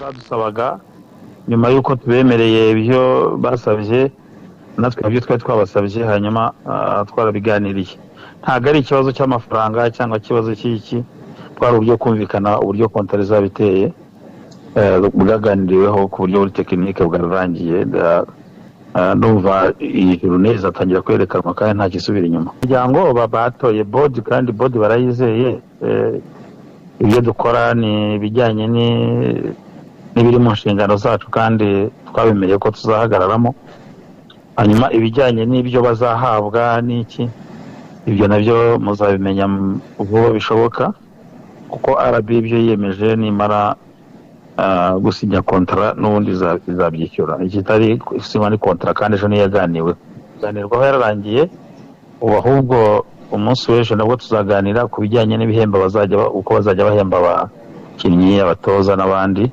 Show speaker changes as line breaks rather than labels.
Badusabaga nyuma y'uko tubemereye ibyo basabye, natwe ibyo twari twabasabye, hanyuma twarabiganiriye. Ntabwo ari ikibazo cy'amafaranga cyangwa ikibazo cy'iki, twari uburyo kumvikana uburyo kontara izaba iteye, bwaganiriweho ku buryo buri tekinike, bwararangiye. Ndumva iyi journée izatangira kwerekanwa kandi nta kisubira inyuma. Umuryango batoye board kandi board barayizeye. Ibyo dukora ni ibijyanye n'ibiri mu nshingano zacu kandi twabemereye ko tuzahagararamo. Hanyuma ibijyanye n'ibyo bazahabwa n'iki, ibyo nabyo muzabimenya vuba bishoboka, kuko RB ibyo yiyemeje nimara gusinya kontara n'ubundi izabyishyura. Ikitari isinywa ni kontara, kandi ejo niyo yaganiwe, kuganirwaho yararangiye. Ubu ahubwo umunsi w'ejo nabwo tuzaganira ku bijyanye n'ibihembo bazajya uko bazajya bahemba abakinnyi, abatoza n'abandi.